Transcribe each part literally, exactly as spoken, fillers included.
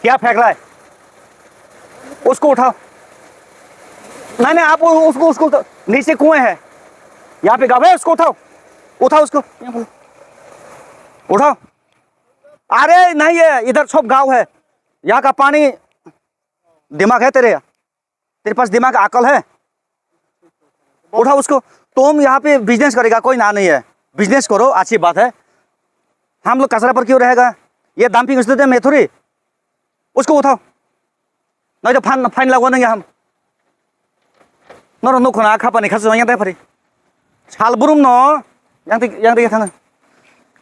क्या फेंक रहा है? उसको उठाओ। नहीं, नहीं, आप उसको, उसको उठाओ। नीचे कुएं है, यहाँ पे गाँव है, उसको उठाओ, उठाओ उसको, उठाओ। अरे नहीं, ये इधर सब गाँव है, यहाँ का पानी। दिमाग है तेरे? तेरे पास दिमाग, अकल है? उठा उसको। तुम यहाँ पे बिजनेस करेगा, कोई ना नहीं है, बिजनेस करो, अच्छी बात है। हम लोग कचरा पर क्यों रहेगा? ये डंपिंग स्टेशन में थोड़ी। उसको उठाओ, नहीं तो फाइन, फाइन लगवा देंगे हम। Noro nukho na khapani khasu yang dai phari. Salbrum no yang tik yang dik thang.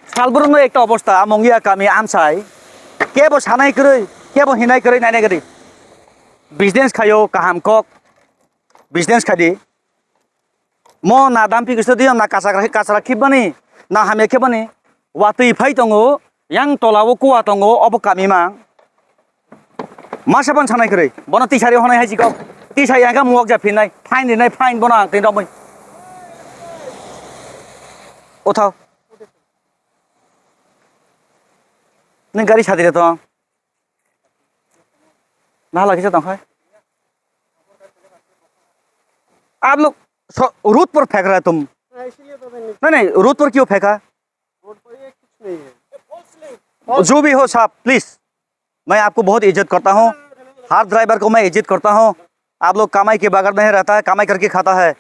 Salbrum no ekta obosta among ya kami amsai. Kebo sanai kwrwi, kebo hinai kwrwi nainai gadi. Business khayo kaham kok. Business khadi. Mo na dampi kisto diyo na kasra kasra khibani na hamya khibani. Watwi phai tongo, yang tola o kuwa tongo, obo kami mang. Masa ban sanai kwrwi. Bono tisari honai hai jikok. Tisai yang ka muwak ja phinnai. Fine rinai, fine bono ang tin romwi. Uthao. Nini gari sadi re to. Na lagi sa tong khai. Aap log so-, road par phek raha hai tum. हाँ, इसीलिए तो मैंने नहीं, नहीं, road par kyun pheka? Road पर ये कुछ नहीं है। जो भी हो साहब, प्लीज, मैं आपको बहुत इज्जत करता हूँ, हर ड्राइवर को मैं इज्जत करता हूँ। आप लोग कमाई के बगैर नहीं रहता है, कमाई करके खाता है,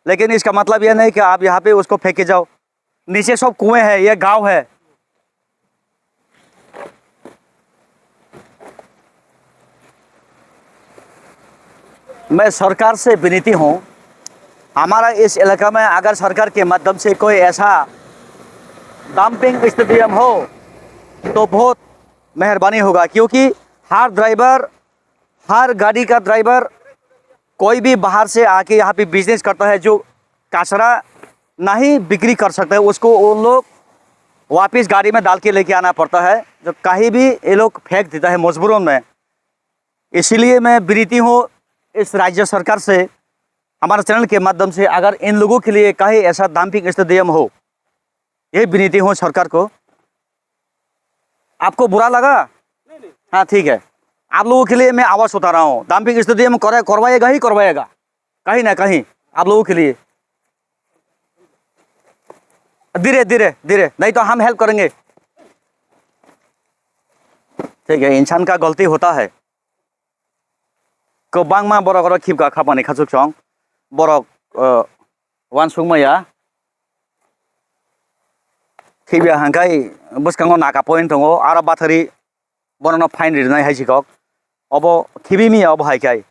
लेकिन इसका मतलब यह नहीं कि आप यहाँ पे उसको फेंक के जाओ। नीचे सब कुएं हैं, ये गांव है। मैं सरकार से विनती हूँ, हमारा इस इलाका में अगर सरकार के माध्यम से कोई ऐसा डंपिंग स्टेडियम हो तो बहुत मेहरबानी होगा, क्योंकि हर ड्राइवर, हर गाड़ी का ड्राइवर कोई भी बाहर से आके यहाँ पे बिजनेस करता है, जो कचरा नहीं बिक्री कर सकता है, उसको वो लोग वापस गाड़ी में डाल के लेके आना पड़ता है, जो कहीं भी ये लोग फेंक देता है मजबूरन में। इसीलिए मैं विनती हूँ इस राज्य सरकार से, हमारे चैनल के माध्यम से, अगर इन लोगों के लिए कहीं ऐसा डंपिंग स्टेडियम हो, ये विनती हूँ सरकार को। आपको बुरा लगा? नहीं, नहीं। हाँ, ठीक है, आप लोगों के लिए मैं आवाज उठा रहा हूँ, डंपिंग स्टेडियम करे, करवाएगा ही करवाएगा, कहीं ना कहीं आप लोगों के लिए। धीरे धीरे धीरे, नहीं तो हम हेल्प करेंगे। ठीक है, इंसान का गलती होता है। Kwbangma borok oro khibka khapani khachuk chong. Borok, uh, uansuk maya. Khibya hangkai bwskango naka point tongo, aro bathari bonono fine rinai hai sikok. Obo khibi miya obo hai khai.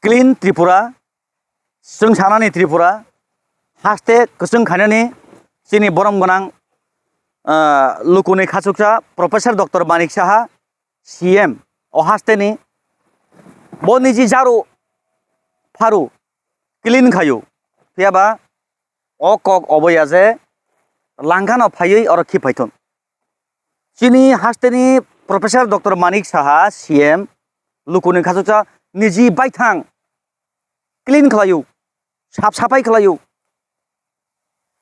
Clean Tripura. Chwng sanani Tripura haste kwchwng khainani chini borom gwnang, ah, lukuni khachuksa Professor Doctor Manik Saha, C M o hasteni bo niji jaru pharu clean khayu. Phiyaba o kok oboya je langano phaiwi oro khiphaithun. Chini hasteni Professor Doctor Manik Saha, C M, lukuni khachuksa niji baithang clean khlaio, sap sapai khlaio.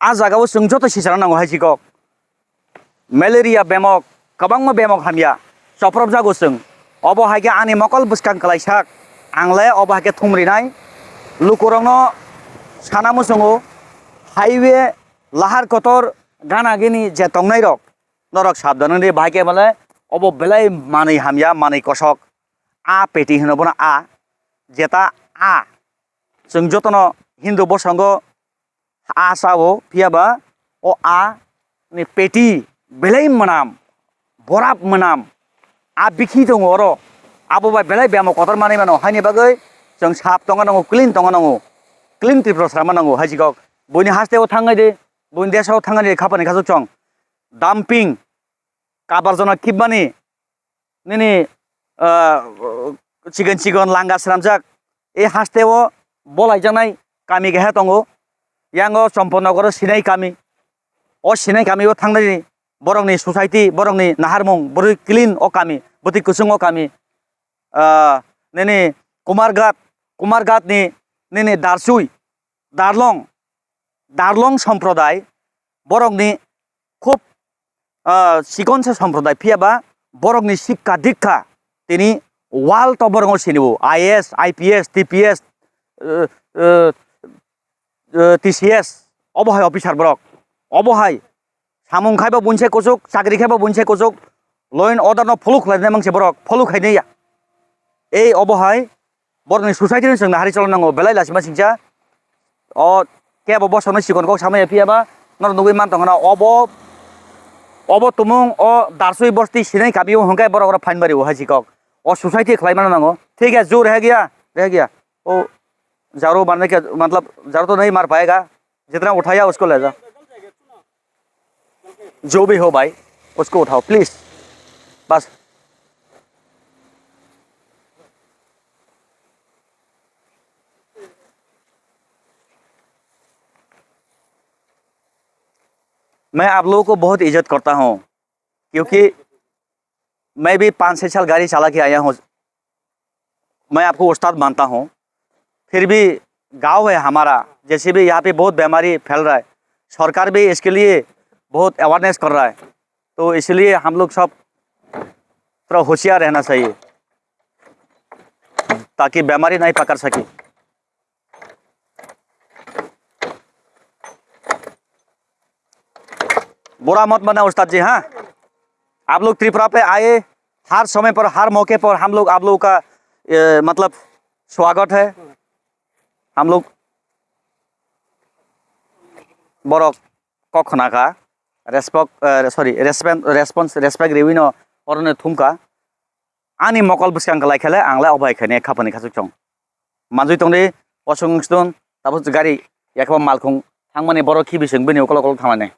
A jagao chwng joto sichana nango hai sikok. Malaria bemok, kwbangma bemok hamya, chopropjago chwng. Obo hai khe ani mokol bwskang kwlaisak, ang le obo hai khe thum rinai. Lukurokno sana muchungo, highway lahar kotor gana gini je tongnairok, norok sabdan wngdi, bahai khe bole obo belai manwi hamya, manwi kosok. A peti hwno bono a, jeta a. Chwng jotono Hindu bosongo a sao, phiyaba o a ni peti belai mwnam, borap mwnam. A bikhi tongo oro, abo bai belai biyamo kotor manwi mano, haini bagwi chwng sap tongna nango, clean tongna nango, clean Tripura srama nango, hai sikok. Buini haste o thangnai de, buini desh o thangnai de, khapani khachuk chwng. Dumping, kabarjona khibmani, nini, ah, chikon chikon langa swnamjak, e haste o bolaijaknai kami keha tongo, yango Chomponogoro Sinai kami, o Sinai kami o thangnai borokni society, borokni naharmung, borok clean o kami, bwtwi kwchwng o kami, ah, nini Kumarghat, Kumarghat ni nini Darsui, Darlong, Darlong Somproday, borokni khub, ah, chikon se somprodai, phiya ba borokni sikka dikka tini world o borokno sinibo, I A S, I P S, T P S, eh, eh, eh, T C S, obo hai officer borok, obo hai samung khaibo buinse kuchuk, chakri khaibo buinse kuchuk, law and order no follow khlainai mangse borok, follow khainai ya. Ei obo hai borokni society ni chwngno hari cholonango, belai lachima singcha. O kebo bosongno chikon kok samaya phiya ba norok nugui man tongna obo, obo tumung o darsui bosti sinai kabio hwnkhe borok rok phain bari o hai chikok. O society khlai mano nango. Thik hai, jo reh gaya, reh gaya. O jaro marne kya, matlab, jaro to nahi mar payega. Jitna uthaya usko le ja. जो भी हो भाई, उसको उठाओ प्लीज, बस। मैं आप लोगों को बहुत इज्जत करता हूँ, क्योंकि मैं भी पाँच छः साल गाड़ी चला के आया हूँ, मैं आपको उस्ताद मानता हूँ, फिर भी गांव है हमारा, जैसे भी यहाँ पे बहुत बीमारी फैल रहा है, सरकार भी इसके लिए बहुत अवेयरनेस कर रहा है, तो इसलिए हम लोग सब थोड़ा होशियार रहना चाहिए, ताकि बीमारी नहीं पकड़ सके। बुरा मत माना उस्ताद जी, हाँ? आप लोग त्रिपुरा पे आए, हर समय पर, हर मौके पर हम लोग आप लोगों का, ए, मतलब, स्वागत है। हम लोग borok kok khna kha, respect, eh, sorry, respen-, response, respect riwi no oro no thum kha. Ani mokol bwskang kwlai khe le ang le obo hai khainai khapani khachuk chong. Manjui tongdi, osong wngsi tong, tabuk gari yakhe bo malkhung thangmani borok khibi chwng bini ukolok ukolok thanglai nai.